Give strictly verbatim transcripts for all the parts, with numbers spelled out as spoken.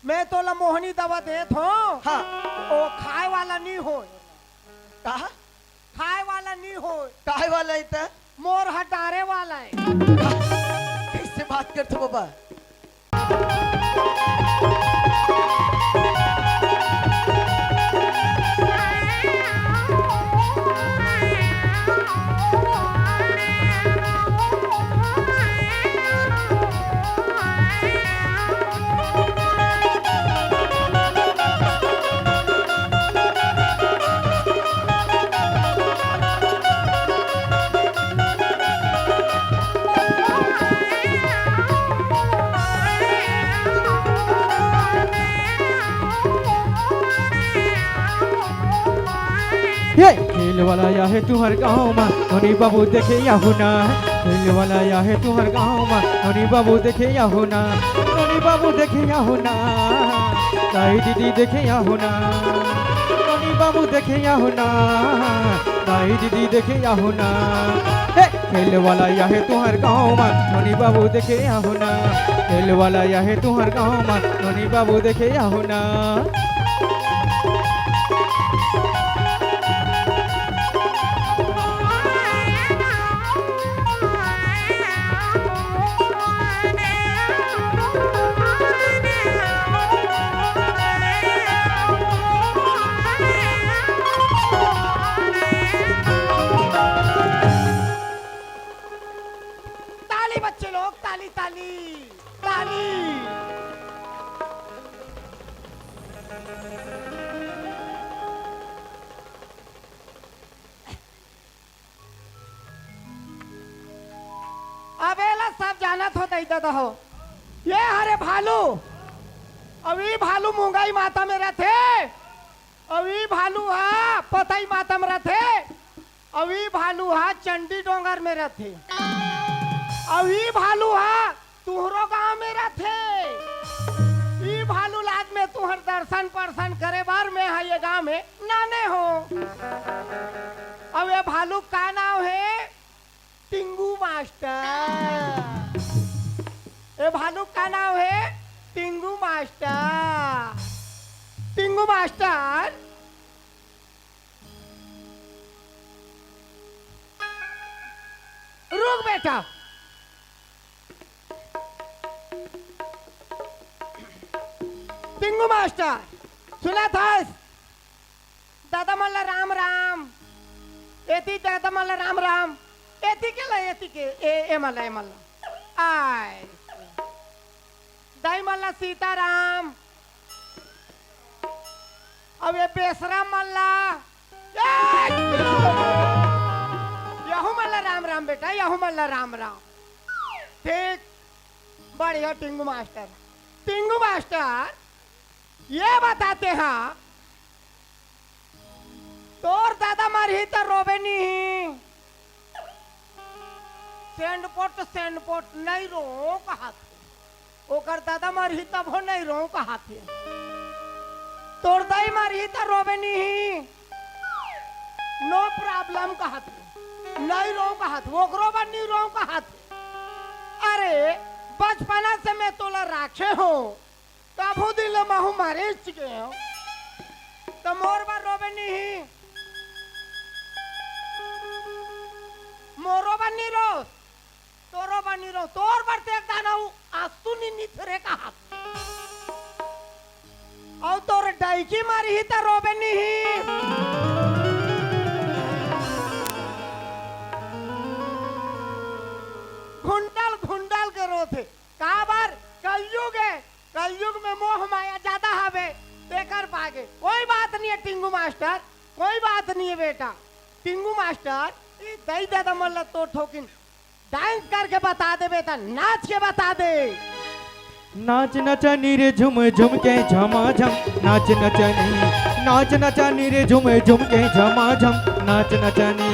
मैं तोला मोहनी दवा देत हों। हाँ। ओ खाए वाला नी होय। का? खाए वाला नी होय। काय वाला हे त? मोर ह डारे वाला हे। कइसे बात करथो बाबा? ये खेल वाला या हे तुहर गाँव मा, नोनी बाबू देखे या हो ना। खेल वाला या हे तुहर गाँव मा, नोनी बाबू देखे या हो ना। नोनी बाबू देखे या हो ना। दाई दीदी देखे या हो ना। नोनी बाबू देखे या हो ना। दाई दीदी देखे या हो ना। हे खेल वाला या हे तुहर गाँव मा, नोनी बाबू देखे या हो ना। खेल वाला या हे तुहर गाँव मा, नोनी बाबू देखे या हो ना। ताली बच्चे लोग, ताली, ताली, ताली। अब एला सब जानत हो, दई ददा हो। ये हरे भालू, अउ ई भालू मुंगई माता में रथे, अउ ई भालू हा पतई माता में रथे, अउ ई भालू हा चंडी डोंगर में रथे, अउ ई भालू हा तुहरो गांव में रथे। ई भालू लाद में तुहर दर्शन पर्शन करे बर में हा ये गांव में नाने हो। अउ ये भालू का नाव हे? टिंगू मास्टर। ए भालू का नाव हे? टिंगू मास्टर। टिंगू मास्टर, रुक बेटा। टिंगू मास्टर, सुनत हस? दादा मन ला राम राम। एती दादा मन ला राम राम। एती के ला, एती के, ए, ए मन ला, ए मन ला। आय। दाई मन ला सीताराम। अब ये बेसरा मन ला, ए, यहू मन ला राम राम बेटा, यहू मन ला राम राम। ठीक, बढ़िया टिंगू मास्टर। टिंगू मास्टर, ये बताते हैं, तोर दादा मरही त रोबे नहीं। सेंडपोट, सेंडपोट, नहीं रो कहाथे। ओकर दादा मरही तभो नहीं रो कहाथे। तोर दाई मरही त रोबे नहीं। No problem कहाथे। नहीं रो कहाथे। ओकरो बर नहीं रो कहाथे। अरे, बचपना से मैं तोला राखे हों। तभो दिन ले महू मरेच गे हों। त मोर बर रोबे नहीं। मोरो बर नहीं रो, तोरो बर नहीं रो, तोर बर ते एक दाना उ आंसू नहीं निथरे कहा। अउ तोर डइकी मरही त रोबे नहीं। घुंडल घुंडल के रोथे। काबर? कलयुग हे, कलयुग में मोह माया ज्यादा हवे, तेकर पागे। कोई बात नहीं हे टिंगू मास्टर, कोई बात नहीं हे बेटा। टिंगू मास्टर, ई दई ददा मन ला तो ठोकिन, dance करके बता दे बेटा, नाच के बता दे। नाच नचनी रे झुम झुम के झमाझम, नाच नचनी, नाच नचनी रे झुम झुम के झमाझम, नाच नचनी।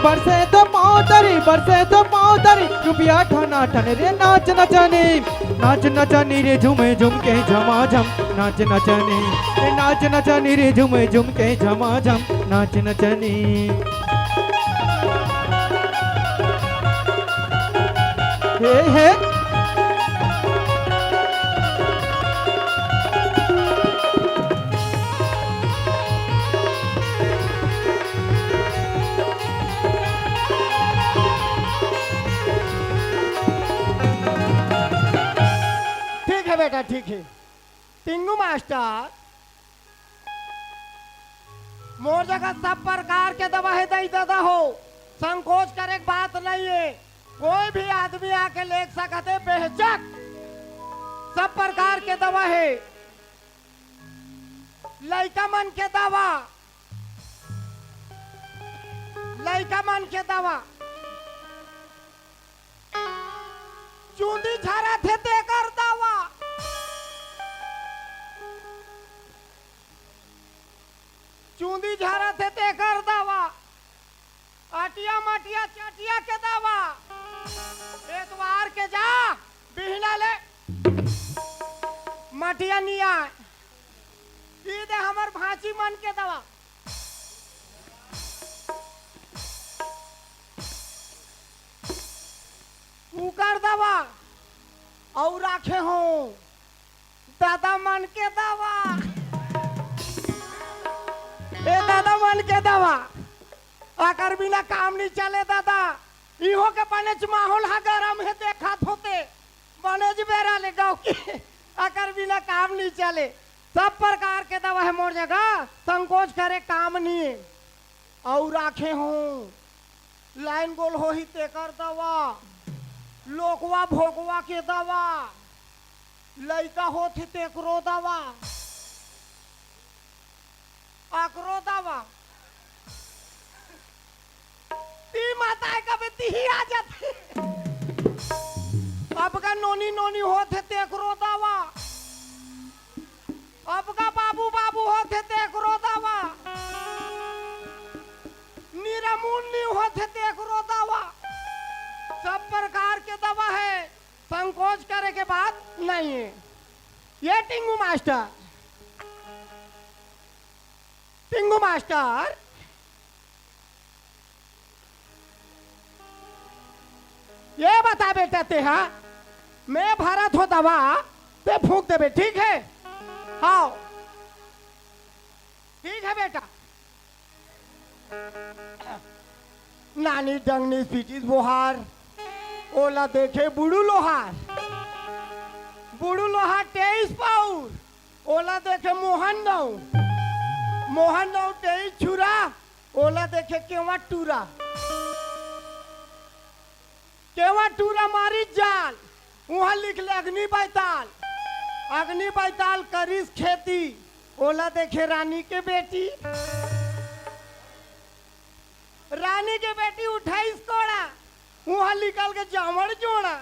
बरसे तो पाँव तरी, बरसे तो पाँव तरी, रुपया ठना ठन रे नाच नचनी। नाच नचनी रे झुम झुम के झमाझम, नाच नचनी। ए नाच नचनी रे झुम झुम के झमाझम, नाच नचनी। हे, हे। बेटा, ठीक हे। टिंगू मास्टर, मोर जगह सब प्रकार के दवा हे दई ददा हो, संकोच करे के बात नइ हे। कोई भी आदमी आके ले सकत हे बेहिचक। सब प्रकार के दवा हे। लइका मन के दवा, लइका मन के दवा। चूंदी झरत हे तेकर दवा, चूंदी झरत हे तेकर दवा। अटिया मटिया चटिया के दवा। एतवार के जा, बिहना ले मटिया निया। ई दे हमर भांची मन के दवा। उकर दवा अउ राखे हों ददा मन के दवा। ए ददा मन के दवा, अकर बिना काम नइ चले ददा। इहो के बनेच माहौल ह गरम हे, देखत होते बनेच बेरा ले गाँव के, अकर बिना काम नइ चले। सब प्रकार के दवा हे मोर जगह, संकोच करे काम नइ हे। अउ राखे हों लाइन गोल होही तेकर दवा, लोकवा भोकवा के दवा, लइका होथे तेकरो दवा, अकरो दवा। ती मताए कबे तिही आ जाथे। अब का नोनी नोनी होथे तेकरो दवा। अब का बाबू बाबू होथे तेकरो दवा, निरामुन्नी होथे तेकरो दवा। सब प्रकार के दवा हे, संकोच करे के बात नइ हे। ये टिंगू मास्टर, टिंगू मास्टर, ये बता बेटा, ते हा, मैं भरत हो दवा, ते फूंक देबे, ठीक हे? हाँ, ठीक हे बेटा। नानी डंगनी पीटिस बोहार, ओला देखे बुड़ू लोहार। बुड़ू लोहार तेईस पाउर, ओला देखे मोहन नौ। मोहन नौ तेईस छुरा, ओला देखे केवा टूरा। केवा टूरा मारी जाल, उहाँ लिख ले अग्नि बैताल। अग्नि बैताल करिस खेती, ओला देखे रानी के बेटी। रानी के बेटी उठाइस कोड़ा, उहाँ निकल के जामड़ जोड़ा।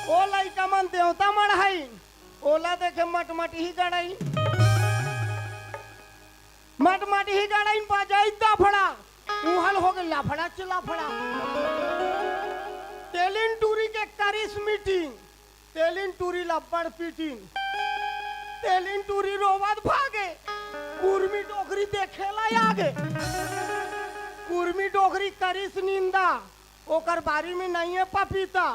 ओ लइका मन देवता मढ़ाइन, ओला देखे मटमटही गड़ाइन। मटमटही गड़ाइन बजाई दफड़ा, उहाँ ल होगे लफड़ा च लफड़ा। तेलिन टूरी के करिस मीटिंग, तेलिन टूरी ल अब्बड़ पीटिन। तेलिन टूरी रोवत भागे, कुर्मी डोकरी देखे ला आगे। कुर्मी डोकरी करिस निंदा, ओकर बारी में नइये पपीता।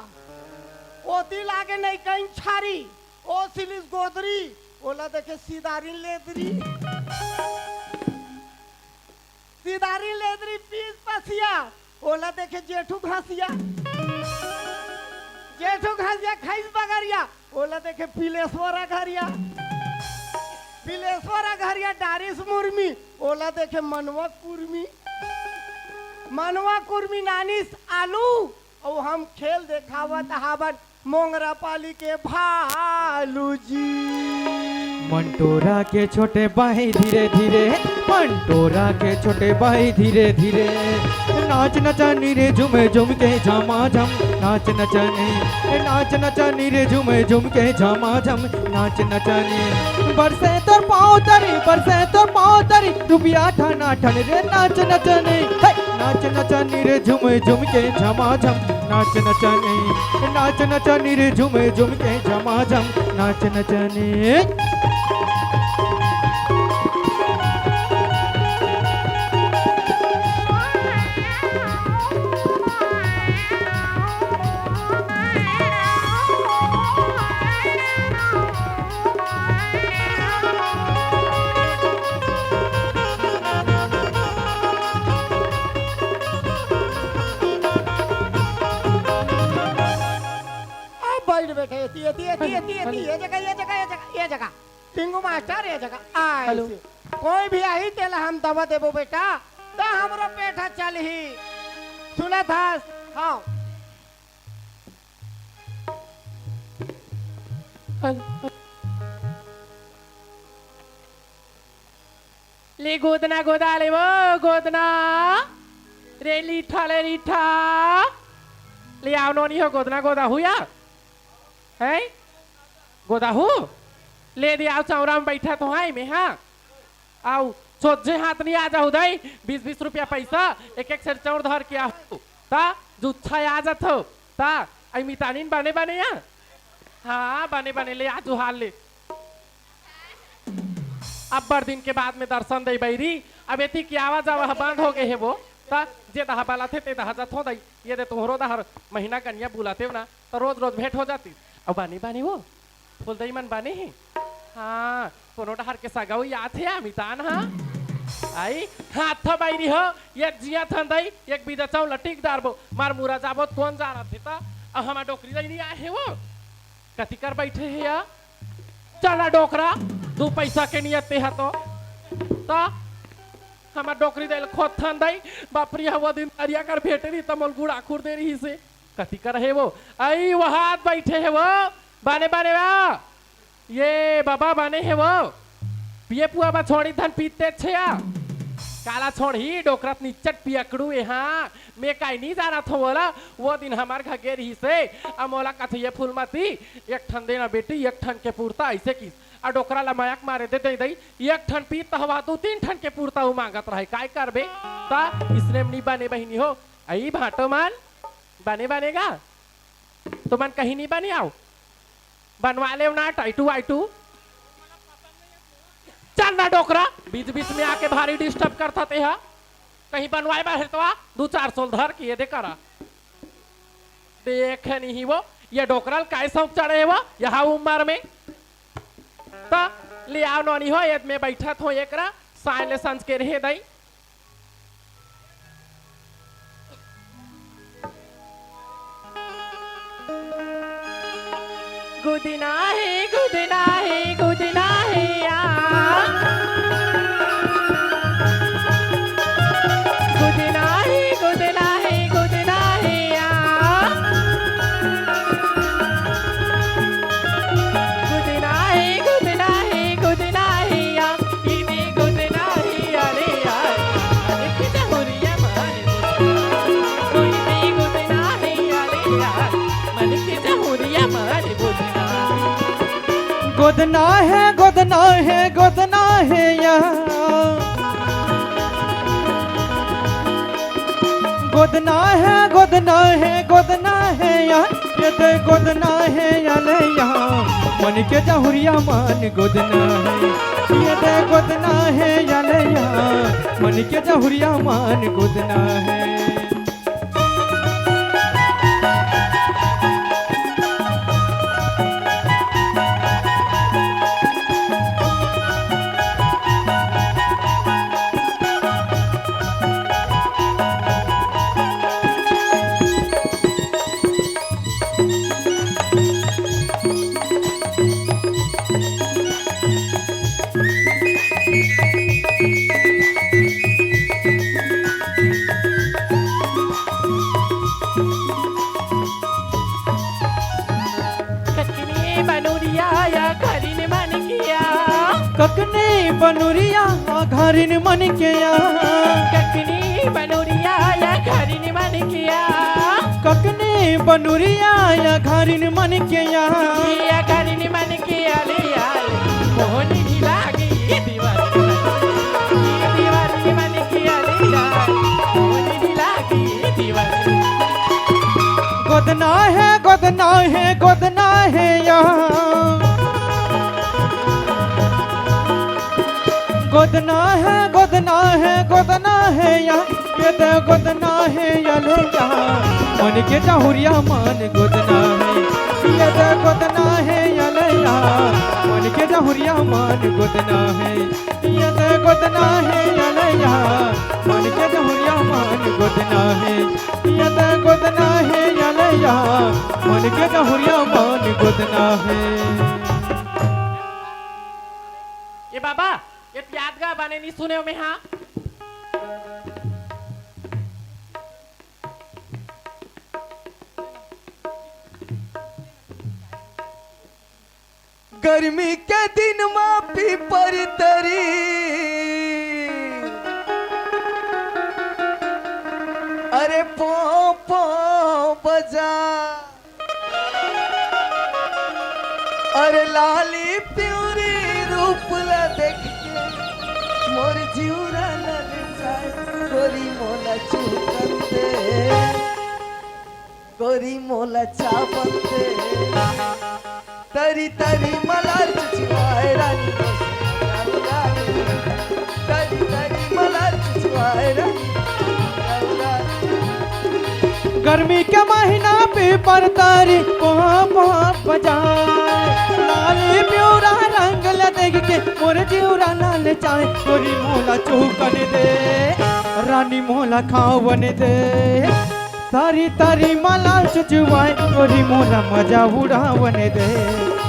ओती लागे नइ कहीं छारी, ओ सिलिस गोदरी, ओला देखे सिदारिन लेदरी। सिदारी लेदरी पीस पसिया, ओला देखे जेठू घसिया। जेठू घसिया खाइस बगरिया, ओला देखे पिलेश्वर अघरिया। पिलेश्वर अघरिया डारिस मुरमी, ओला देखे मनवा कुरमी। मनवा कुरमी नानिस आलू, अउ हम खेल देखावत हावन मोंगरा पाली के भालू जी। मंटोरा के छोटे बाई धीरे धीरे, मंटोरा के छोटे बाई धीरे धीरे, नाच नचानी रे झूमे झूम के झमाझम, नाच नचानी, नाच नचानी रे झूमे झूम के झमाझम, नाच नचानी। बरसे तोर पाँव तरी, बरसे तोर पाँव तरी, रुपया ठना ठन रे नाच नचानी। हे! नाच नचानी रे झूम झूम के झमाझम, नाच नचानी, नाच नचानी रे झूम झूम के झमाझम, नाच नचानी। अब बैठ बेटा, एती एती, एती, एती, एती, हेलो। ये जगह, ये जगह, ये जगह, ये जगह। टिंगू मास्टर, ये जगह। आ, हेलो। ऐसे। कोई भी आही, तेला हम दवा देबो बेटा, त हमरो पेट ह चलही। सुनत हस? हाँ। हेलो। ले गोदना गोदा ले वो, गोदना। रे लीठा, ले लीठा। ले आव नोनी हो, गोदना गोदा हू या। हैं? गोदा हू? ले दे आव, चौरा में बैठा तो हाय में, हाँ। आव, सोझे हाथ नहीं आ जाहू दाई, बीस बीस रुपया पैसा, एक एक सेर चौर धर के आहू। ता, जुच्छा आ जात हो। ता, आई मितानिन बने बने या? हाँ, बने बने ले, आजू हाल ले। अब्बड़ दिन के बाद में दर्शन दई बईरी। अब एती के आवा जावा ह बंद हो गे हे वो। त जे दहा बलाथे ते दहा जथो दई। ये दे तोहरो दहर महीना कनिया बुलाते हो ना, त रोज रोज भेंट हो जाती। अब बानी बानी वो फूलदई मन बानी ही। हाँ, कोनो डहर के सगाऊ याद हे आ मितान हा। आई, हाथ बईरी हो, ये जिया थन दई, एक बीजा चाउर लटीक डारबो, मार मुरा जाबो, कोन जा रहा थे ता, अब हमार डोकरी दई नहीं आए हे वो। कति कर बैठे हे या? चला डोकरा, दू पैसा के नियत ते ह तो। त हमर डोकरी दे ल खोद थन दई, बापरी ह वो दिन दरिया कर भेटे रही त मोल गुड़ आखुर दे रही से। कति कर हे वो? अई वहाद बैठे हे वो, बाने बाने वा। ये बाबा बाने हे वो। पिए पुआ बा छोड़ी धन पीते छे या। काला छोड़ी डोकरत निच्चट पियकड़ू ए हाँ। मैं काई नहीं जाना थो बोला, वो दिन हमार घर गे रही से, अब मोला कथे ये फूलमती, एक ठन देना बेटी, एक ठन के पुरता, ऐसे किस। आ डोकरा ला मयक मारे दे दे दई, एक ठन पीत हवा दू तीन ठन के पुरता उ मांगत रहे, काय करबे? ता इसने में नहीं बने बहिनी हो, आई भाटो मान, बने बने गा? तो मन कहीं नहीं बने आओ, बनवा ले ना टाइटू वाइटू। चल ना डोकरा, बीच बीच में आके भारी डिस्टर्ब करता ते हा। कहीं बनवाए बर हे तो आ, दू चार सौ धर के ये दे करा। देख नहीं वो, ये डोकरल काय शौक चढ़े हे वो, यहाँ उम्र में। त ले आओ नोनी हो, ये में बैठत हो एकरा, साय ले संज के रहे दई। गुदना हे, गुदना हे, गुदना हे या। गुदना हे, गुदना हे, गुदना हे या। गुदना हे, गुदना हे, गुदना हे या। इदी गुदना हे या रे या। एक जहुरिया मारे गुदना। इदी गुदना हे या रे या। मन के जहुरिया मारे गोदना। गोदना हे, गोदना हे, गोदना हे या। गोदना हे, गोदना हे, गोदना हे या। ये दे गोदना हे या ले या। मन के जहुरिया मान गोदना हे। ये दे गोदना हे या ले या। मन के जहुरिया मान गोदना हे। ककनी बनुरिया या घरिन मन किया। ककनी बनुरिया घरिन मन किया। ककनी बनुरिया या घरिन मन किया। ककनी बनुरिया या घरिन मन किया। या घरिन मन किया लिया। मोहन ढिला गई दीवानी। दीवानी मन किया लिया। मोहन ढिला गई दीवानी। गोदना हे, गोदना हे, गोदना हे या। गोदना हे, गोदना हे, गोदना हे या। ये दे गोदना हे या ले या। मन के जहुरिया मान गोदना हे। ये दे गोदना हे या ले या। मन के जहुरिया मान गोदना हे। ये दे गोदना हे या ले या। मन के जहुरिया मान गोदना हे। ये तो गोदना हे या ले या, मन के जहुरिया मान गोदना हे। ए बाबा, ए तियात गा बने नी सुनेंव में हा। गर्मी के दिन मा पीपर तरी, अरे पों पों बजा, अरे लाली प्यारी रूप ला देख के मोर जिउरा लल जाए, गोरी मोला चुकन दे। गोरी मोला चाबन दे, तरी तरी मलार चुचुआए रानी, तरी तरी मलार चुचुआए रानी। गर्मी के महीना पीपर तरी पों पों बजाए, लाली प्यारा रंग ला देख के मोर जिउरा लाल चाहे, गोरी मोला चुकन दे, रानी मोला खावन दे। तरी तरी मलार चुचुआए, गोरी मोला मजा उड़ावन दे।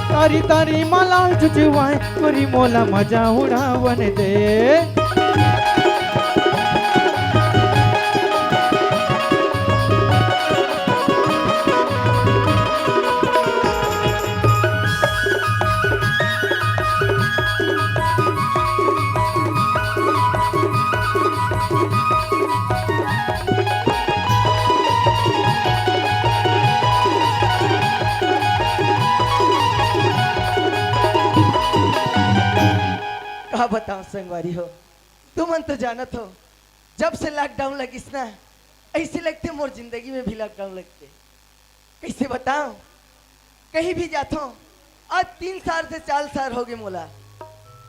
तरी तरी मलार चुचुआए, गोरी मोला मजा उड़ावन दे। का बताओं संगवारी हो, तुमन तो जानत हो, जब से लॉकडाउन लगिस ना, ऐसे लगथे मोर जिंदगी में भी लॉकडाउन लगथे। कैसे बताओं, कहीं भी जाथों, आज तीन साल से चार साल हो गए मोला,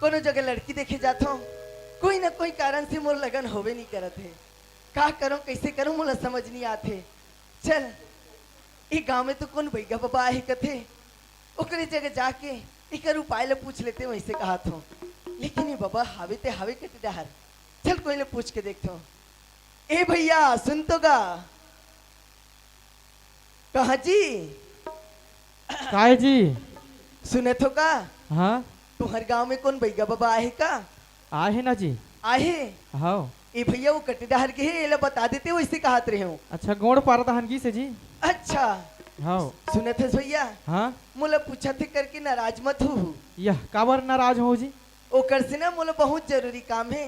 कोनो जगह लड़की देखे जाथों, कोई ना कोई कारण से मोर लगन होवे नहीं करत हे। का करूं, कैसे करूं, मोला समझ नहीं आत हे। चल, ए गांव में तो कोन बइगा बाबा आहे कथे, ओकरे जगह जाके एकर उपाय ल पूछ लेते, वैसे कहत हों। लेकिन ए बाबा हावे ते हावे कटे डहर। चल, कोई ले पूछ के देखथों। ए भैया, सुन तो गा। कहाँ जी? काय जी? सुनत हो का? हाँ? तुम्हर गांव में कोन बइगा बाबा आहे का? आहे ना जी। आहे? हाव। ए भैया, वो कटे डहर गे हे, एला बता देते, वैसे कहत रहे हों। अच्छा, गोड़ पारत हन गिस हे जी। अच्छा। हाव। सुनत हस भैया? हाँ? मोला पूछत हे करके नाराज मत हो। यह काबर नाराज हो जी? ओकर से ना मोला बहुत जरूरी काम हे,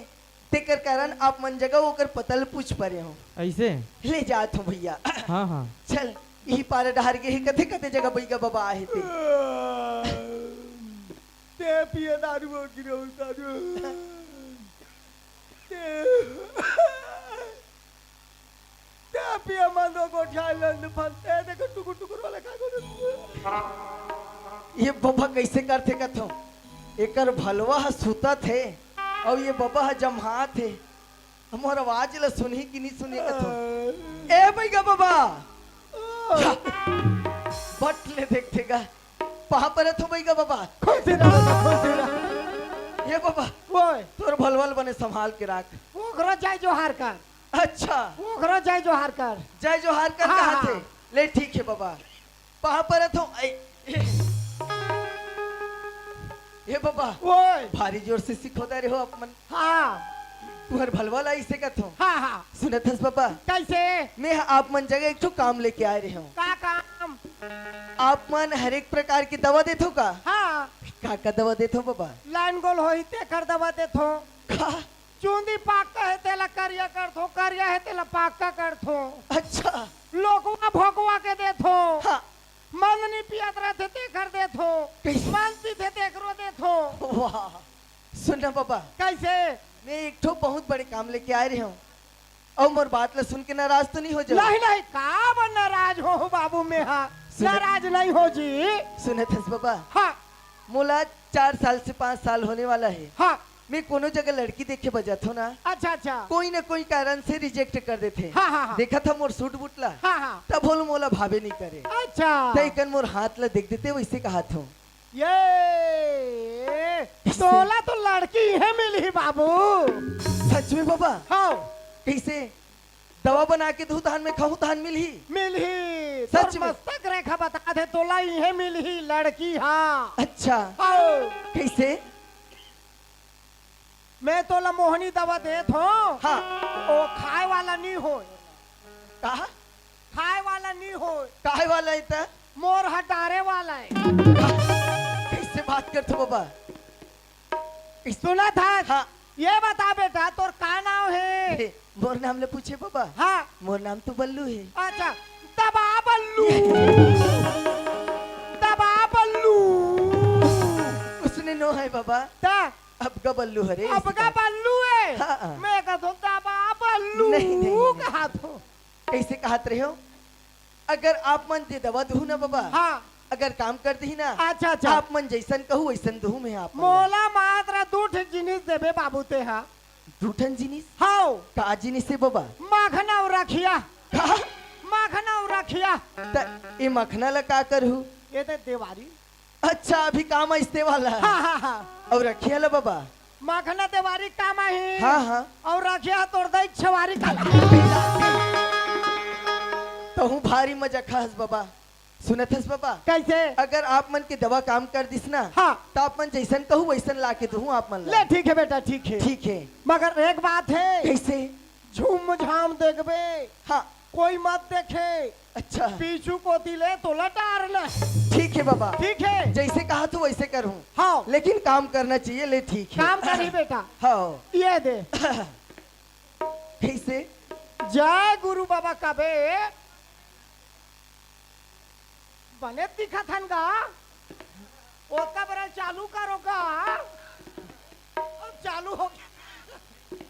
तेकर कारण आप मन जगह ओकर पता ल पूछ परे हों। ऐसे? ले जात हों भैया। हाँ, हाँ। चल, इही पारा डहर गे हे, कथे कथे जगह बइगा बाबा आहे ते। ते पिए दारू बोल गिरो दारू। ते, ते पिए मन दो गोठिया लंद फंदे, देखो टुकुर टुकुर वाला का गोठिया। ये बबा कैसे करथे कथों? एकर भलवा ह सुतत हे, अउ ये बबा ह जम्हात हे। मोर आवाज ल सुनही कि नहीं सुनही कथों? ए बइगा बबा। बट ले देखथे गा। पाँव परत हों बइगा बबा। खुश रह, खुश रह। ए बबा। ओए। तोर भलवा ल बने संभाल के राख। ओकरो जय जोहार कर। अच्छा। ओकरो जय जोहार कर। जय जोहार कर हाँ, कहा हाँ। थे। ले ठीक हे बबा। पाँव परत हों। ए, ए। ए बबा। ओए। भारी जोर से सिखोदा रहे हो आप मन। हाँ। तुहर भलवा ला इसे कथों। हाँ, हाँ। सुनत हस बबा? कैसे? मैं आप मन जगह एक ठो काम लेके आए रहे हों। का काम? आप मन हर एक प्रकार के दवा देथो का? हाँ। का का दवा देथो बबा? लाइन गोल होही तेकर दवा देथो। का? चूंदी पाका हे तेला करिया करथो, करिया हे तेला पाका करथो। अच्छा। लोकवा भोकवा के देथो। हाँ। मंदनी पियत रहिथे तेकर देथो। कैसे? मंद पीथे तेकरो देथो। वाह। सुन ना बबा। कैसे? मैं एक ठो बहुत बड़े काम लेके आए रहे हों। अउ मोर बात ला सुन के नाराज तो नहीं हो जाओ? नहीं, नहीं, काबर नाराज हों बाबू मैं हा? सुन। नाराज नहीं हों जी। सुनत हस बबा? हाँ। मोला चार साल से पाँच साल होने वाला हे। हाँ। मैं कोनो जगह लड़की देखे बर जाथों ना, अच्छा, अच्छा। कोई ना कोई कारण से reject कर देथे। हाँ, हाँ, हाँ। देखत हस मोर suit boot ला, हाँ, हाँ। तभो ले मोला भावे नहीं करे। अच्छा। तैं कन मोर हाथ ला देख देते, वैसे कहत हों। ये, कैसे? तोला तो लड़की इहें मिलही बाबू। सच में बबा? हाँ। कैसे? दवा बना के दहूं तहन में खाहूं तहन मिलही? मिलही। सच तोर में? मस्तक रेखा बता दे तोला इहे मिलही लड़की हा। अच्छा। आओ। कैसे? मैं तोला मोहनी दवा देत हो। हाँ। ओ खाए वाला नी होय। कहा? खाए वाला नी होय। काहे वाला है त? मोर हटारे वाला है। कैसे बात करत हो बाबा? सुनत हस? हाँ। ये बता बेटा, तोर का नाम है? हे, मोर नाम ले पूछे बाबा? हाँ। मोर नाम तो बल्लू है। अच्छा, दबा बल्लू। दबा बल्लू। उसने नो है बाबा। ता? अबगा बल्लू हरे, अबगा बल्लू है। हाँ, हाँ। मैं कहत हो दबा बल्लू। नहीं, नहीं, नहीं। कहत हो। कैसे कहत रहे हो? अगर आप मन जे दवा दुहू ना बाबा, हाँ। अगर काम कर दही ना, अच्छा, अच्छा। आप मन जैसन कहू वैसन दुहू मैं आप मन ला। मोला मात्र दू ठे जिनिस देबे बाबू ते हा। दू ठन जिनिस? हाव। का जिनिस है बाबा? माखन अउ रखिया। का? माखन अउ रखिया। त ए मखना ला का करहू? ये दे देवारी। अच्छा, अभी काम आइस ते वाला। हाँ, हाँ, हाँ। अउ रखिया ला बाबा? माखना देवारी काम आही। हाँ, हाँ। अउ रखिया तोर दई छवारी का। तहूँ भारी मजा खास बाबा। सुनत हस बाबा? कैसे? अगर आप मन के दवा काम कर दिस ना, हाँ। त आप मन जैसन कहू वैसन ला के दूँ आप मन ला। ले ठीक है बेटा, ठीक है। ठीक है। मगर एक बात है। कैसे? झूम झाम देखबे। हाँ। कोई मत देखे। अच्छा। पीछू कोती ले तोला टार ले। ठीक है बाबा। ठीक है। जैसे कहा तू वैसे करूँ। हाँ। लेकिन काम करना चाहिए, ले ठीक है। काम करी बेटा। हाँ। ये दे। कैसे? जय गुरु बाबा कबे। बने दिखत हन गा। ओतका बरा चालू करो का। अब चालू हो गया।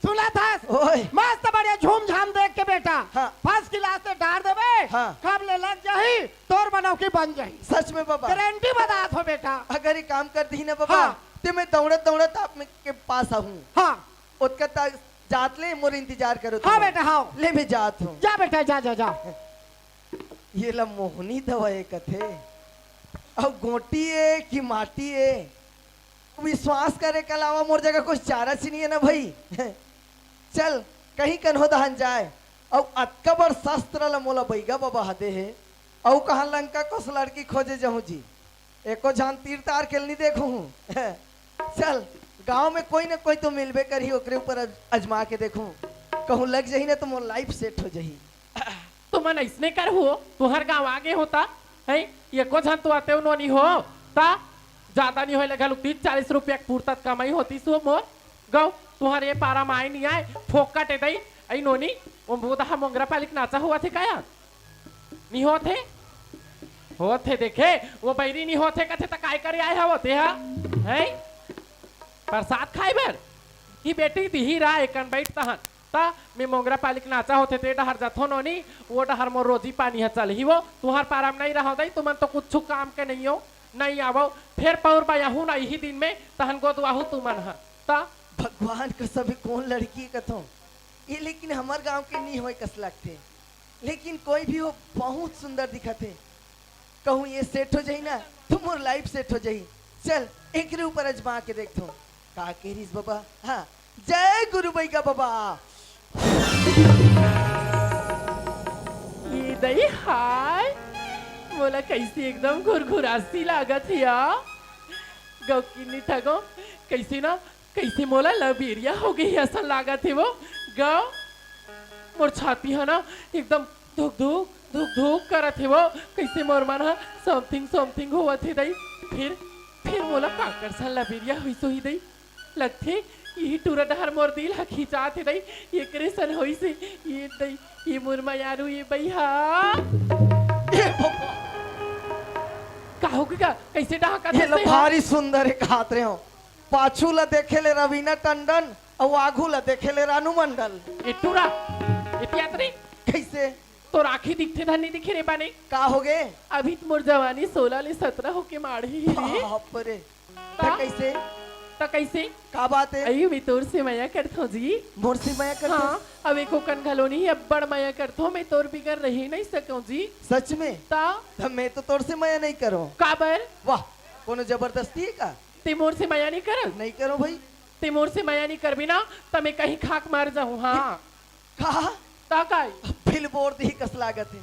सुनत हस? ओए। मस्त बढ़िया झूम झाम देख के बेटा। हाँ। First class से डार देबे। हाँ। कब ले लग जाही, तोर बनौकी बन जाही। सच में बाबा। Guarantee बतात हो बेटा। अगर ये काम कर दी ना बाबा, हाँ। ते मैं दौड़त दौड़त आप में के पास आहूँ। हाँ। ओतका तक जात ले मोर इंतजार करो हाँ तुम। बेटा, हाँ। ले मैं जात हूँ। जा बेटा, जा, जा, जा। ये ला मोहनी दवा ए कथे। अउ गोटी ए कि माटी ए? विश्वास करे के अलावा मोर जगह कुछ चारा च नहीं है ना भाई। चल, कहीं कन्हो दहन जाए। अउ अतका बड़ शस्त्र ला मोला बैगा बाबा ह दे हे। अउ कहाँ लंका कोस लड़की खोजे जहूँ जी। एको झन तीर तार के ल नहीं देखूँ। चल, गांव में कोई न कोई तो मिलबे करही, ओकरे ऊपर अज-, अजमा के देखूँ। कहूँ लग जही ना तो मोर life set हो जही। तुमन अइसने करहू, तुहर गांव आगे होता, हैं? एको झन तो आते नोनी हो, ता ज्यादा नहीं होय ले घलो तीस चालीस रुपया के पुरता कमाई होती सो मोर। गौ, तुहर ये पारा म आय नहीं आय, फोकट ए दई, अई नोनी, ओ बोधा मोंगरा पालिक नाचा होवत हे का या? नहीं होत हे? होत हे देखे, वो बैरी नहीं होत हे कथे त काय करे आय हव ते हा? हैं? प्रसाद खाए बर? ई बेटी दिही रा एकन बैठ तहन। त मैं मोंगरा पालिक नाचा होथे ते डहर जथो नोनी, वो डहर मोर रोजी पानी ह चलही वो। तुहर पारा म नहीं रहो दई, तुमन तो कुछ काम के नहीं हो, नहीं आवो। फेर पौर बयाहू ना इही दिन में, तहन गोदवाहू तुमन ह। त भगवान कसम भी कौन लड़की कथो ये, लेकिन हमर गांव के नहीं होय कस लगथे। लेकिन कोई भी हो, बहुत सुंदर दिखत हे। कहूँ ये set हो जाही ना, तो मोर life set हो जाही। चल, एकरे ऊपर अजमा के देखथों। का केरिस बाबा? हाँ, जय गुरु बैगा बाबा। ये दई हाय, मोला कैसे एकदम घुरघुरासी लागत हे या। गौ किन्नी ठगो, कैसे ना कैसे मोला लबेरिया हो गई असन लागत हे वो। गौ, मोर छाती ह ना एकदम धुक धुक, धुक धुक करत हे वो। कैसे मोर मन ह something, something होवत हे दई। फिर, फिर मोला काकर सन लबेरिया होइस होही दई। लगथे, यही टूरा डहर मोर दिल ह खिंचात हे दई। एकरे सन होइस हे, ये दई, ये मोर मयारू, ये बइहा। ए भगवान। का हो गे का? कैसे डहाकत ये ला हस ते ह? भारी सुंदर हे कहत रहे हो। पाछू ला देखे ले रवीना टंडन, अउ आघू ला देखे ले रानू मंडल। ए टूरा, ए पियातरी। कैसे? तोर आँखी दिखथे धन नहीं दिखे रे बने। का हो गे? अभी त मोर जवानी सोलह ले सतरा होके माढ़े ही रे। बाप रे। त का? कैसे? त कैसे? का बात हे? अई, मैं तोर से मया करथों जी। मोर से मया करथस? हाँ, अब एको कन घलो नहीं, अब्बड़ मया करथों, मैं तोर बिगर रही नहीं सकूँ जी। सच में? त? त मैं तो तोर से मया नहीं करों। काबर? वाह, कोनो जबरदस्ती हे का? ते मोर से मया नहीं करस? नहीं करों भाई। ते मोर से मया नहीं करबे ना, त मैं कहीं खाके मर जाहूँ, हाँ। का? का काई? अब फिर बोर दी कस लागत हे।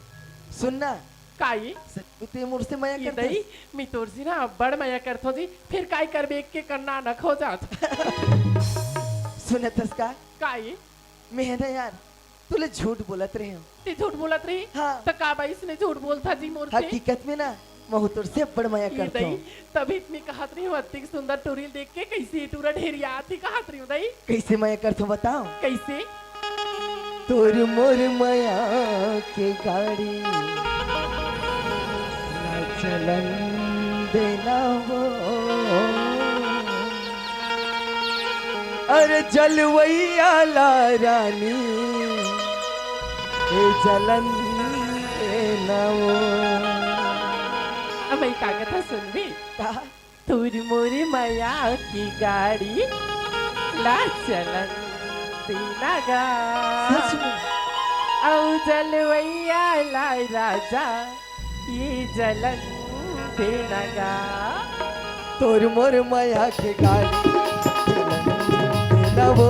सुन ना। काई? सच में ते मोर से मया ये करथस? दई, मी तोर से ना अब्बड़ मया करथो जी। फिर काई करबे, एक के करना न खो जात। सुनत हस का? काई? मैं है ना यार, तुले झूठ बोलत रहे हूँ। ते झूठ बोलत रही? हाँ। त का बाई इसने झूठ बोलता जी मोर से? हकीकत में ना, महू तोर से अब्बड़ मया ये करथो। दई, तभी इतनी कहत रही हूँ, अतिक सुंदर टूरी ल देख के कैसे टूरा ढेरिया आती कहत रही हूँ दई। कैसे मया करथो बताओ? कैसे? तोर मोर मया के गाड़ी ना चलन देना वो। अरे जलवैया ला रानी, ए जलन देना वो। अब मैं का कथा सुनबी? का? तोर मोर मया की गाड़ी ला चलन देना गा। सच में? अउ जलवैया ला राजा ये जलन देना गा। तोर मोर मया के गाड़ी चलन देना वो,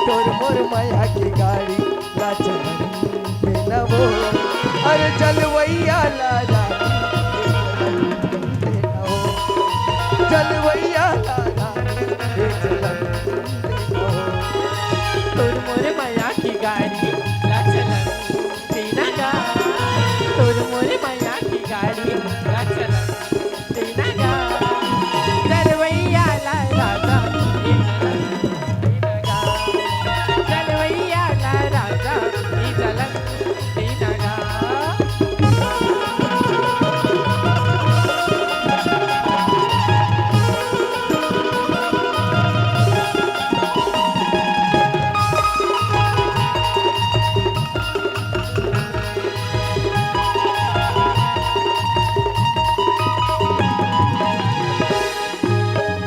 तोर मोर मया के गाड़ी ला चलन देना वो। अरे जलवैया ला रानी देना वो, जलवैया ला रानी चलन देना वो। तोर मोर मया के गाड़ी ला चलन देना गा, तोर मोर मया के गाड़ी ला चलन देना गा। जलवैया ला राजा, ए चलन देना गा। जलवैया ला राजा, ए चलन देना गा।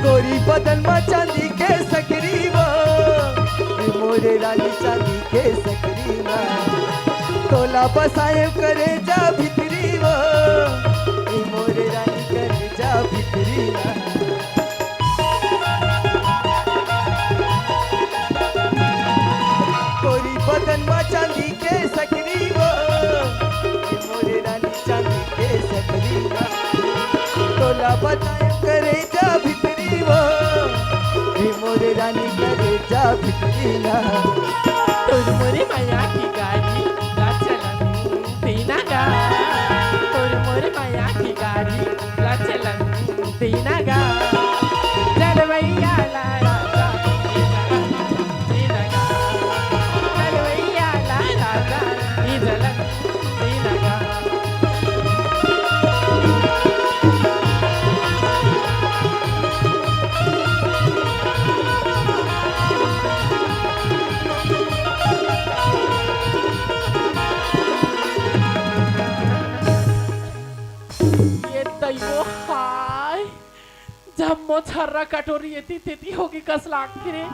गोरी बदन मा चांदी के सकरी वो, ए मोरे रानी चांदी के सकरी मा। तोला बसाए करेजा भितरी वो, ए मोरे रानी करेजा भितरी मा। गोरी बदन मा चांदी के सकरी वो, ए मोरे रानी चांदी के सकरी मा। तोला बताए करेजा भितरी वो, ए मोरे रानी करेजा भितरी मा। तोर मोरे मया की गाड़ी ला चलन देना गा, तोर मोरे मया की गाड़ी ला चलन देना गा। जलवैया ला राजा, ए चलन देना गा। जलवैया ला राजा, ए चलन देना गा। ये दइयो हाय, जम्मो छर्रा कटोरी एती तेती होगे कस लागथे रे।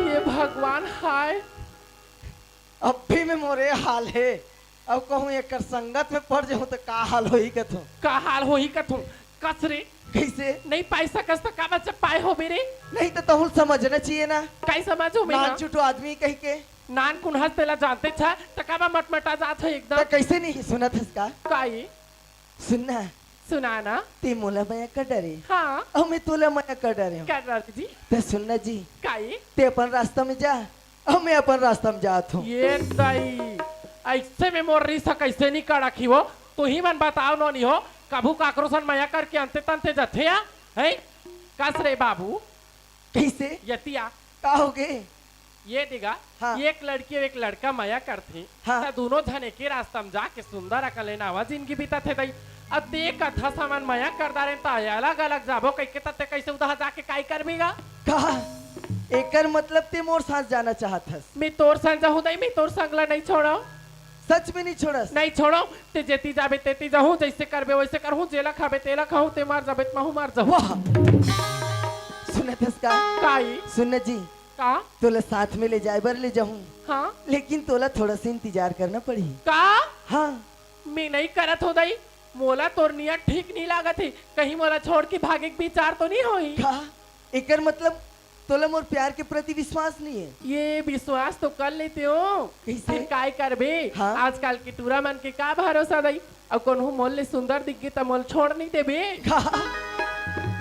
ये भगवान हाय। अब भी में मोरे हाल हे। अब कहूँ एकर संगत में पड़ जाहूँ त का हाल होही कथूँ। का हाल होही कथूँ? कस रे। कइसे? नइ पाए सकस त का बच्चा पाए होबे रे? नहीं त तहुल समझना चाहिए ना। काई समझो में नान ना? चुटो आदमी कहिके। नान कुन हस तेला जानते छ, त काबर मटमटा जात हो एकदम? त कइसे नहीं सुनत हस का? काई? सुन ना। सुना ना। ते मोला मया कर डरे। हाँ। अउ मैं तोला मया कर डरे हूँ। कर डरे जी। त सुन ना जी। काई? ते अपन रास्ता में जा, अउ मैं अपन रास्ता में जात हूँ। ये दाई, अइसे में मोर रिसा कइसे नहीं कड़क ही वो? तुही मन बताओ नोनी हो, कभू काकरो सन मया करके अंते तंते जथे या? हैं? कस रे बाबू? कइसे? यतिया। का होगे? ये देगा, हाँ। एक लड़की अउ एक लड़का मया करथे, हाँ। त दूनों झन एके रास्ता म जाके सुंदर अकन ले नवा जिनगी बिताथे दई। अउ ते कथस हमन मया कर डारेन त अलग-अलग जाबो कहिके, त ते कइसे उदहा जाके काई करबे गा? का? एकर मतलब ते मोर साथ जाना चाहत हस? मैं तोर संग जाहूँ दई, मैं तोर संग ला नइ छोड़व। सच में नइ छोड़स? नइ छोड़व, ते जेती जाबे तेती जाहूँ, जइसे करबे वइसे करहूँ, जेला खाबे तेला खाहूँ, ते मर जाबे त महूँ मर जाहूँ। वाह! सुनत हस का? काई? सुन न जी, का? तोला साथ में ले जाए बर ले जाहूँ। हाँ? लेकिन तोला थोड़ा सा इंतजार करना पड़ही। का? हाँ। मैं नइ करत हों दई, मोला तोर नियत ठीक नइ लागत हे। कहीं मोला छोड़ के भागे के विचार तो नइ होही? का? एकर मतलब तोला मोर प्यार के प्रति विश्वास नहीं है। ये विश्वास तो कर लेते हो, कइसे? फिर काय करबे? हाँ। आजकल के टूरा मन के का भरोसा दई? अउ कोनो मोल ले सुंदर दिख गे त मोल छोड़ नहीं देबे? का?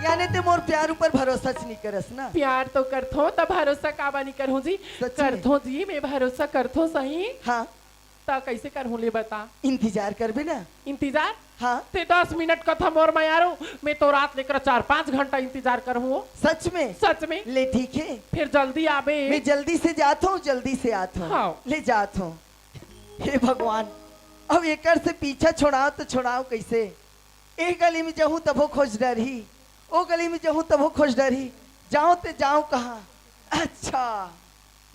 याने ते मोर प्यार ऊपर भरोसा च नहीं करस ना? प्यार तो करथो त भरोसा काबा नहीं करहूँ जी? सच में? करथो जी, मैं भरोसा करथो सही। हाँ। त कइसे करहूँ ले बता? इंतजार करबे ना? इंतजार? हाँ। ते दस मिनट कथा मोर मैं यारो, मैं तो रात लेकर चार पाँच घंटा इंतजार करहूँ। सच में? सच में। ले ठीक है। फिर जल्दी आबे। मैं जल्दी से जात हूँ, जल्दी से आत हूँ। हाँ। ले जात हूँ। हे भगवान, अब एकर से पीछा छोड़ाओ तो छोड़ाओ कइसे? ए गली में जाहूँ तभो खोज डरही, ओ गली में जाहूँ तभो खोज डरही। जाओ ते जाओ कहाँ? अच्छा,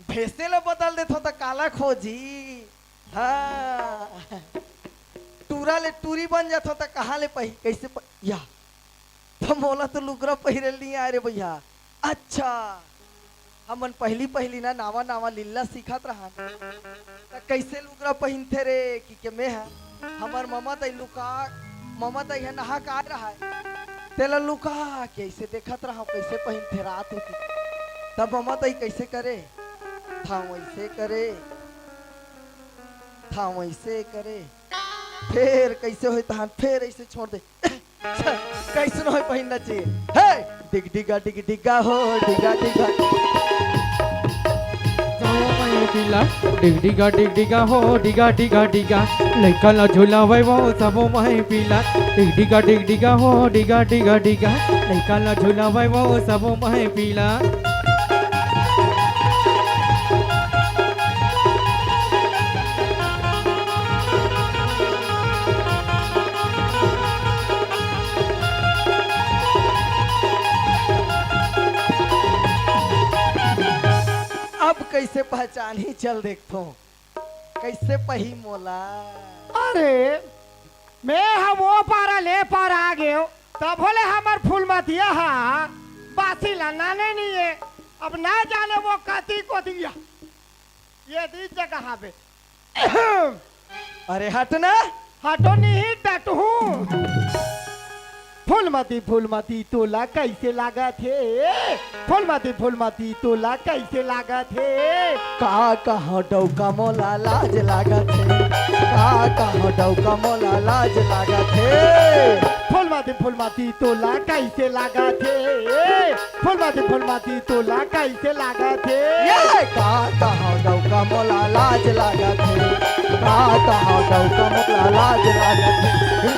भेसे ला बदल देथो त काला खोजी। हाँ, टूरा ले टूरी बन जाथो त कहाँ ले पही, कइसे प-, या। त मोला तो लुगरा पहिरे ल नहीं आय रे भैया। अच्छा, हमन पहली पहली ना नावा नावा लीला सीखत रहन, त कइसे लुगरा पहिनथे रे कि के मैं ह, हमर ममा दाई लुका, ममा दाई ह नहा के आय रहय, तेला लुका के अइसे देखत रहव कइसे पहिनथे रात होती। तब ममा दाई कइसे करे, थाव अइसे करे, थाव अइसे करे, फेर कइसे होय तहान फेर अइसे छोड़ दे। कइसनो होय पहिनना चाहिए। हे, डिग डिगा, डिग डिगा हो, डिगा डिगा। सबो मैं पीला, डिग डिगा, डिग डिगा हो, डिगा डिगा डिगा। लइका ला झुलावय वो, सबो मैं पीला। डिग डिगा, डिग डिगा हो, डिगा डिगा डिगा। लइका ला झुलावय वो, सबो मैं पीला। अब कइसे पहचानही? चल देखथों, कइसे पही मोला? अरे, मैं ह वो पारा ले पारा आ गेव, तभो ले हमर फूलमतिया ह बासी ला नाने नहीं है। अब ना जाने वो कती कोती ये दीन जगह हावे। अरे हट ना। हटो नहीं, डटहूँ। फूलमती, फूलमती, तोला कइसे लागत हे? फूलमती, फूलमती, तोला कइसे लागत हे? का कहँव डौका मोला लाज लागत हे। का कहँव डौका मोला लाज लागत हे। फूलमती, फूलमती, तोला कइसे लागत हे? फूलमती, फूलमती, तोला कइसे लागत हे? ये का कहँव डौका मोला लाज लागत हे। का कहँव डौका मोला लाज लागत हे।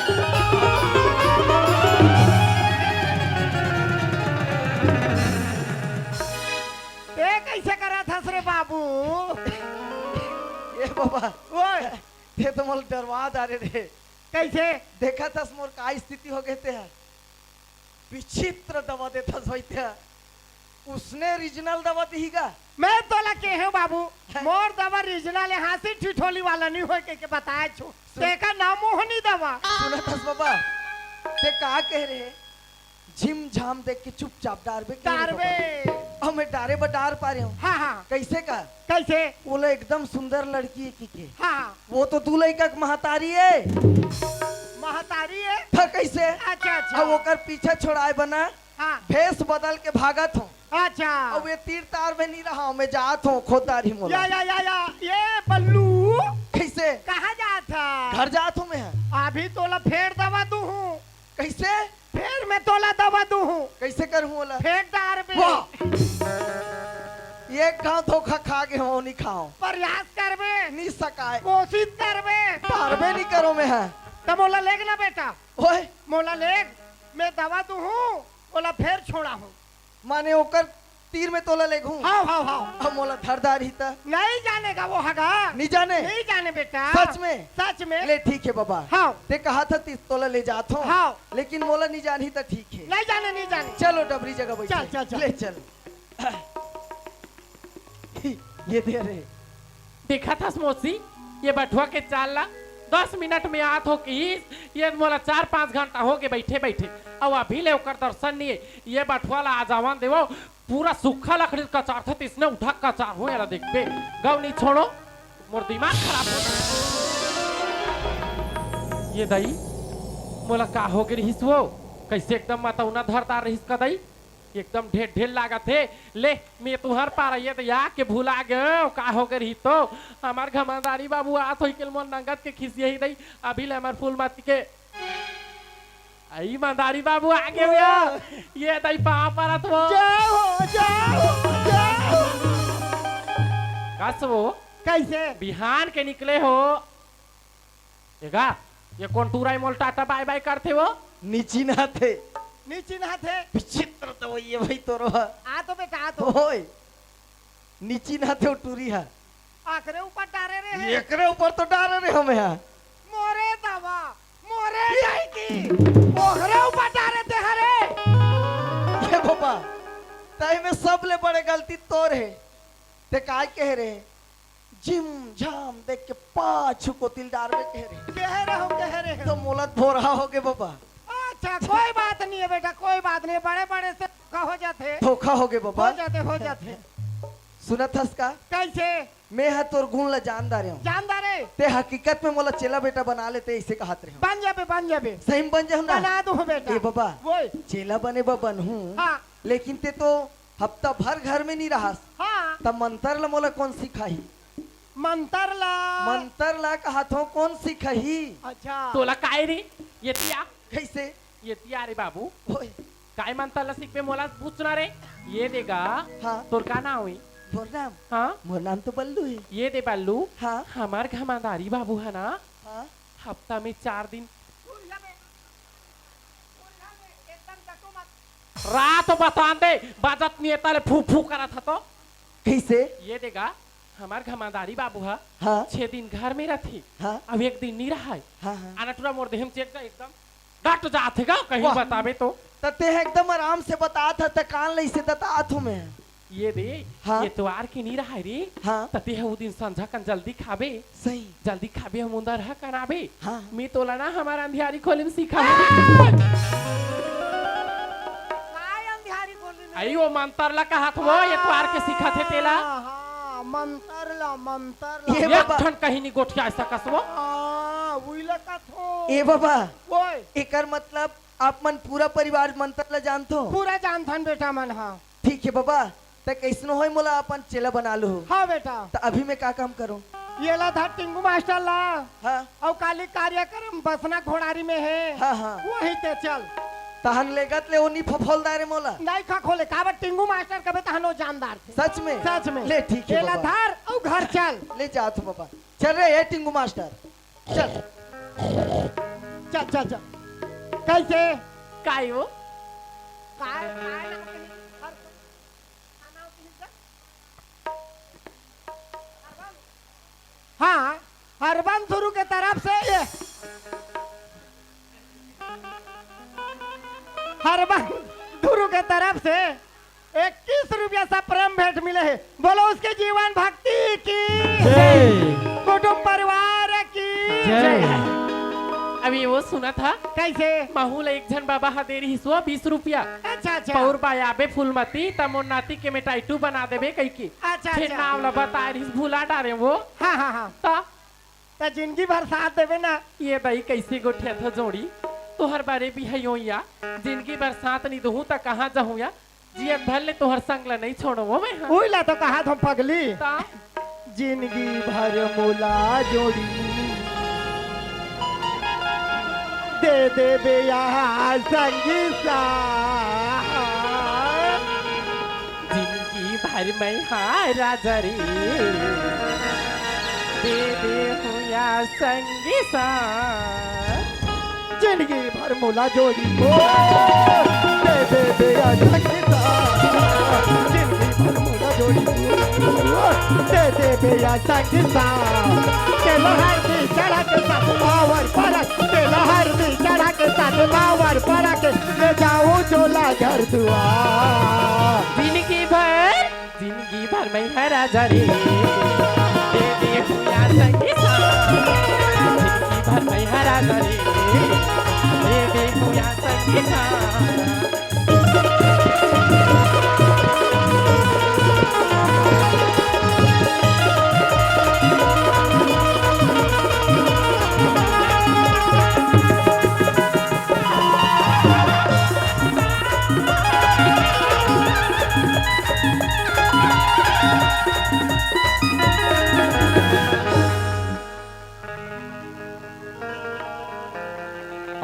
ए, कइसे करत हस रे बाबू? ए बाबा, ओए। ते तो मोला डरवा डारे रे। कइसे? देखत हस मोर का स्थिति हो गे ते ह। विचित्र दवा देथस भई ते ह। उसने original दवा दिही गा। मैं तोला केहेंव बाबू, हैं? मोर दवा original हे, हाँसी ठिठोली वाला नहीं होय कहिके बताए छो। सुन। तेकर नाम मोहनी दवा। सुनत हस बाबा, ते का कहे रहे? झिम झाम देख के चुपचाप डारबे के रे डारबे। बाबा। अब मैं डारे बर डार पारे हँव। हाँ, हाँ। कइसे का? कइसे? ओला एकदम सुंदर लड़की हे कहिके। हाँ, हाँ। वो तो दू लइका के महतारी हे। महतारी हे? त कइसे? अच्छा, अच्छा। अब ओकर पीछा छोड़ाए बर ना हाँ। भेस बदल के भागत हँव। अच्छा। अब ये तीर तार में नहीं रहँव, मैं जात हँव, खोद डारही मोला। या, या, या, या, ये बल्लू। कइसे? कहाँ जात हस? घर जात हँव मैं ह। अभी तोला फेर दवा दूहूँ। कइसे? फेर मैं तोला दवा दूहूँ। कइसे करहूँ ओला? फेर डारबे। वाह! एक घाँव धोखा खा गे हँव, नहीं खाँव। प्रयास करबे। नहीं सकाय। कोशिश करबे। डारबे नहीं करों मैं ह। त मोला लेग ना बेटा। ओए। मोला लेग, मैं दवा दूहूँ, ओला फेर छोड़ाहूँ। माने ओकर तीर में तोला लेगहूँ? हव, हव, हव। अब मोला धर डारही त? नहीं जाने गा वो ह गा। नहीं जाने? नहीं जाने बेटा। सच में? सच में। ले ठीक हे बाबा। हव। ते कहत हस त तोला ले जात हँव। हव। लेकिन मोला नहीं जानही त ठीक हे। नहीं जाने, नहीं जाने। चलो डबरी जगह बइठ। चल, चल, चल। ले चल। ये दे रे। देखत हस मौसी, ये बठवा के चाल ला, दस मिनट में आत हँव किहिस, ये मोला चार पाँच घंटा हो गे बइठे बइठे, अउ अभी ले ओकर दर्शन नइ हे। ये बठवा ला आ जावन देवव, पूरा सूखा लकड़ी कचारथे, तइसने उठा कचारहूँ एला, देखबे, गव नइ छोड़ों, मोर दिमाग खराब हो जाही। ये दाई, मोला का हो गे रिहिस वो? कइसे एकदम मतौना धर डारे रिहिस का दाई? एकदम ढेर ढेर लागत हे। ले, मैं तुहर पारा ये दई आके भुला गेंव, का हो गे रही तो। हमर घमंडारी बाबू आत होही के मोर नंगत के खिसियाही दई, अभी ले हमर फूलमती के। अई मंदारी बाबू आगे भैया, ये दई पाँव परत हों। जय हो, जय हो, जय हो। कस वो? कइसे? बिहान के निकले हो। ए गा, ये कोन टूरा ए मोला टाटा बाय बाय करथे वो? नी चिन्हाथे। नी चिन्हाथे। विचित्र तो वही है भाई तोरो। आ तो बेटा, आ तो। ओए, नी चिन्हाथे वो टूरी हा। आखरे ऊपर डारे रहे। एकरे ऊपर तो डारे रहे हमें हा। मोरे दवा, मोरे जाई की। ओखरे ऊपर डारे ते हरे। ये बाबा, तई में सबले बड़े गलती तोर हे। ते काय कहे रहे? झिम झाम देख के पाछू कोती ल डारबे कहे रहे। कहे रहो, कहे रहे। तो मोला भोरहा हो गे बाबा। अच्छा, कोई बात नहीं है बेटा, कोई बात नहीं है, बड़े बड़े से धोखा हो जाथे। धोखा हो गे बाबा। हो जाथे, हो जाथे। सुनत हस का? कइसे? मैं ह तोर गुण ल जान डारे हों। जान डारे? ते हकीकत में मोला चेला बेटा बना लेते, अइसे कहत रहे हों। बन जाबे, बन जाबे। सही में बन जाहूं ना? बना दूं बेटा। ए बाबा, ओए। चेला बने बर बनहूं, हाँ। लेकिन ते तो हफ्ता भर घर में नी रहस। हाँ। त मंतर ल मोला कोन सिखाही? मंतर ला। मंतर ला कहत हों, कोन सिखाही? अच्छा। तोला काय रे? ये तिया। कइसे? ये तिया रे बाबू। ओए। काय मंतर ला सिखबे, मोला पूछना रे। ये दे गा। हाँ। तोर का नाम हे? मोर नाम? हाँ। मोर नाम तो बल्लू हे। ये दे बल्लू। हाँ। हमर घमंडारी बाबू हे ना। हाँ। हफ्ता में चार दिन। रात बतान दे, बाजत नहीं हे, तले फू फू करत हे तो। कइसे? ये दे गा, हमर घमंडारी बाबू हा, हाँ। छह दिन घर में रथे, हाँ। अब एक दिन नहीं रहा है। हाँ, हाँ। आना टूरा मोर देह में चेत गा एकदम डट जाथे गा, कहीं वाह। बताबे तो। त ते ह एकदम आराम से बतात ह, त कान लइसे दतात हूँ मैं। ये दे, हाँ। ये तोवार के नहीं रहा रे। हाँ। त ते ह उ दिन संझा कन जल्दी खाबे। सही। जल्दी खाबे, हम उंदर ह कनाबे। हाँ। मैं तोला ना हमर अंधियारी खोली में सिखाबे। काय अंधियारी खोली में? अई वो मंतर ला कहत वो, ये तोवार के सिखाथे तेला। हाँ, मंतर ला, मंतर ला। ये एक बाबा। ठन कहीं नहीं गोठिया सकस वो। हाँ, उही ला कथो। ए बाबा, ओए। एकर मतलब आप मन पूरा परिवार मंतर ला जानथो? पूरा जानथन बेटा मन, हाँ। ठीक हे बाबा, त कइसनो होय मोला अपन चेला बना लूहू। हाँ बेटा। त अभी मैं का काम करूँ? ये ला धर टिंगू मास्टर ला। हाँ। अउ काली कार्यक्रम बसना घोड़ारी में हे। हाँ, हाँ। वही ते चल। तहन लेगत ले ओ नी फफोल दारे मोला। नहीं खा खोले, काबर टिंगू मास्टर कबे तहन ओ जानदार थे। सच में? सच में। ले ठीक हे ये ला बाबा। धर अउ घर चल। ले जात हूँ बाबा। चल रे, ए टिंगू मास्टर। चल। चल, चल, चल। कइसे? काय हो? काय, काय ना कहीं? हर, खाना होती है क्या? हाँ, हरबंस गुरु के तरफ से ये। हरबंस गुरु के तरफ से इक्कीस रुपया सा प्रेम भेंट मिले हे। बोलो उसके जीवन भक्ति की, जय। कुटुंब परिवार की जय। अभी वो सुना था। कइसे? महू ला एक झन बाबा हा दे रहिस वो बीस रुपया। अच्छा, अच्छा। पौर बाय आबे फूलमती, त मोर नाती के मैं टाइटू बना देबे कहिके। अच्छा, फिर अच्छा। नाम ला बताए रहिस, भुला डारे वो। हाँ, हाँ, हाँ। त त जिनगी भर साथ देबे ना। ये दई कइसे गोठियाथो जोड़ी, तोहर बारे भी है यो या, जिनगी भर साथ नहीं दूहूं त कहाँ जाहूं या, जियत भर ले तोहर संग ला नहीं छोड़ो वो मैं, हाँ। उही ला तो कहा थो पगली। ता? जिनगी भर मोला जोड़ी दे देबे या संगी सा। जिनगी भर मैं हा राजा रे, दे देहूं या संगी सा। जिनगी भर मोला जोड़ी ओ, दे देबे या संगी सा। जिनगी भर मोला जोड़ी ओ, दे देबे या संगी सा। तेला हरदी चढ़ा के साथ पावर परत, तेला हरदी चढ़ा के साथ पावर परत, ले जाहूं चोला घर दुआर। जिनगी भर, जिनगी भर मैं हा राजा रे, दे देहूं या संगी सा। जिनगी भर मैं हा राजा रे, दे देहूं या संगी सा।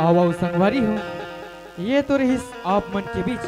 आओ, आओ संगवारी हो, ये तो रहिस आप मन के बीच